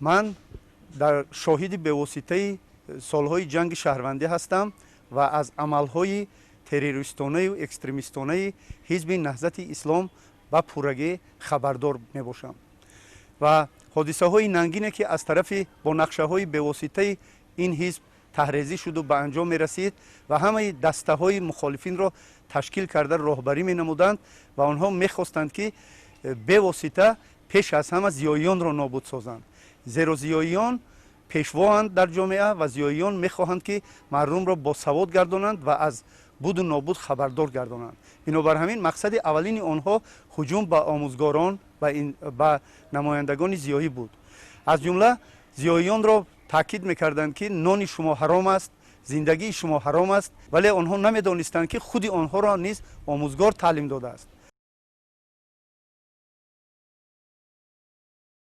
Ман дар шоҳиди бевоситаи солҳои ҷанги шаҳрвандӣ ҳастам ва аз амалҳои террористонаю экстремистонаи Ҳизби Наҳзати Ислом ба пуррагӣ хабардор мебошам ва ҳодисаҳои нангине, ки аз тарафи бо нақшаҳои бевоситаи ин ҳизб таҳрезӣ шуду ба анҷом мерасид ва ҳамаи дастаҳои мухолифинро ташкил карда роҳбарӣ менамуданд ва онҳо мехостанд, ки бевосита пеш аз ҳама зиёиёнро нобуд созанд, зеро зиёиён пешвоанд дар ҷомеа ва зиёиён мехоҳанд, ки мардумро босавод гардонанд ва аз буду нобуд хабардор гардонанд. Бинобар ҳамин мақсади аввалини онҳо ҳуҷум ба омӯзгорон, ба намояндагони зиёӣ буд. Аз ҷумла зиёиёнро таъкид мекарданд, ки нони шумо ҳаром аст, зиндагии шумо ҳаром аст, вале онҳо намедонистанд, ки худи онҳоро низ омӯзгор таълим додааст.